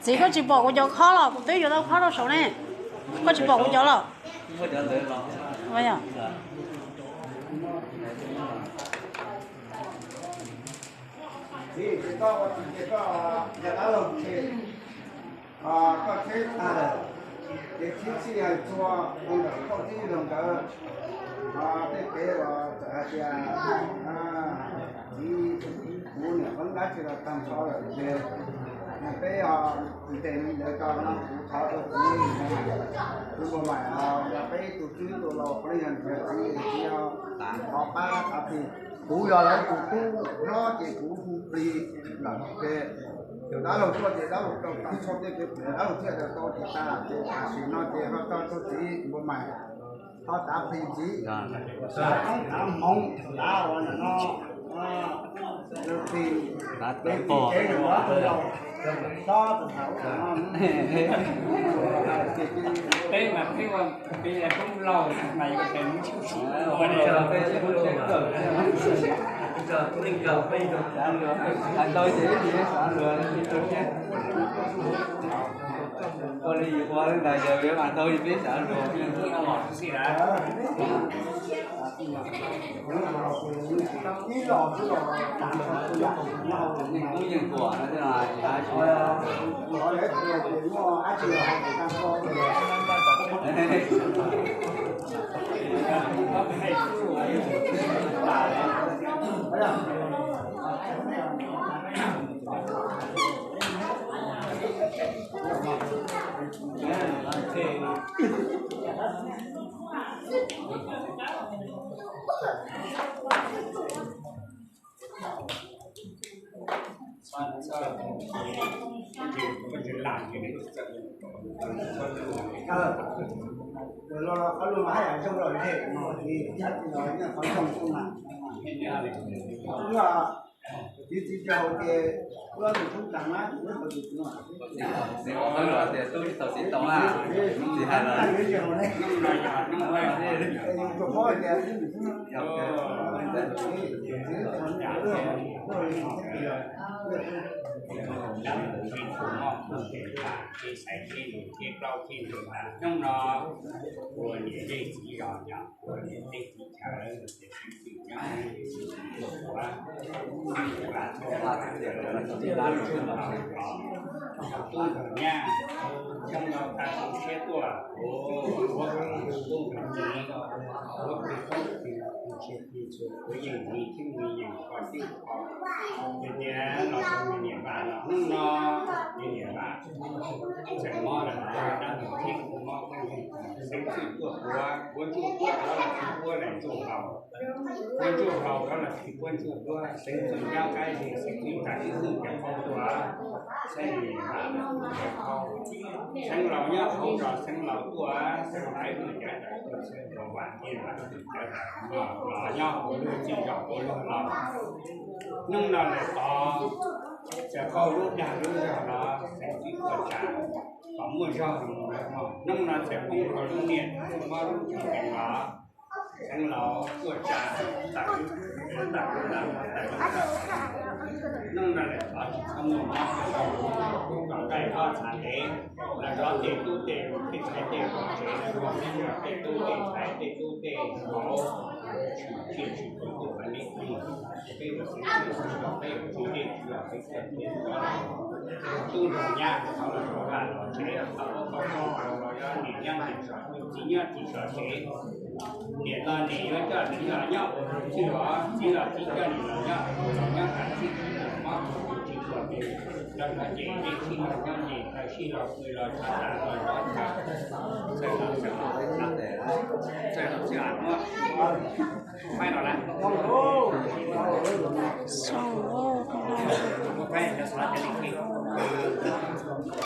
Txiv, koj tsis pom kuv cov khob los? Kuv twb yuav tau khob rau saud ne. Koj tsis pom kuv cov los? Koj tsheb tag lawm, ces tsheb txij hais txhua ua ntawm koj tib zoo ntawd. Tej pem uas txawm hais tias txiv kuv niam qeeb dab tsi los tag nrho lawm ces peb ntes li ntawd tso no, kuv thov rau kuv, kuv npua mais, yog peb tus tswv tus laus, qhov li yog niam yog txiv, txiv thov pab tav plig. Kuv yog lawv tus tub hlob ces kuv hu plig lawm ces tus dab laug tuaj ces dab laug rau tag nrho tej pem, dab laug thiaj rau tau ces tag, ces tam sim no ces ho tso rau txiv npua mais, ho tav plig txiv, tav hmoov, tav hmoov, tav uas nim no plig, plig tsev tus laus, tsob tus thaum no. Peb mas peb ua peb poob lauj mas yuav peb mus tshwj xeeb ua ne. Xav luag, hais tau ces ib ntsis xav luag, ua li ua li ntawd yog hais tau ces peb xav luag. Yeej kuam no, Tiv txiv caug ces ua tus tub tas na, tus tub tsis tau txiv tau na, txiv hais los tus pab ces hnub no ua niam tej txiv zos, ua niam tej txiv chaw, tub nyab, xyoo no tag tau siab tuaj, ua tub tub, ua plig tub plig, kuv yeej ua tub ua yeej kho tub kho, ces tias los rau niam vam los hnub no, niam vam tseem mob lawm, dab laug thiab kuv mob, xeeb txwj tuaj puav, puab ntsuj puab, puab los tsis puab los ntsuj hlau, puab ntsuj hlau, puab los tsis puab ntsuj puab, xeeb txwj nyob qab zig, xeeb txwj tas ib xwb ces qau tuaj, saib niam vam los tsis qau, xeeb laus nyob hauv zos xeeb laus tuaj, xeeb laus ib tug cawv tawm tuaj, xeeb laus vam thiab los tsis cawv tawm, los nyob hauv lub txij zos hauv lub laus. Hnub no lawm tod, txawm qaug lub dag lub zog los xeeb txwj tuaj tsa, kom muaj zog mus lawm mog. Hnub no txawm poob rau lub niaj mob lub tsis nkees los, xeeb laus tuaj tsa, tawm lub, tawm lub, tawm lub. Hnub no lawm tod tsis txhob muaj mob, kom nqaij ob txha ntev, los zov tej tub tej, tej ntxhais tej tsev, tej tub tej ntxhais tej tub tej vauv, tsis tshua tsis tau tuaj pab neb, peb ua xeeb txwj, peb ua tub dej tsis los peb txhua tus, tub los nyab, thaum los rau vaj los tsev, thaum ua poj tub los yog niam nyob tim tsob, txiv nyob tim tsob tsev, niam los niam yuav coj txiv los nyob ua tus txwj os, txiv los txiv coj niam los nyob, los nyob kam txij mob tus tsis tshua ces, rau qhov ces peb txhij los nyob ces tag Sau.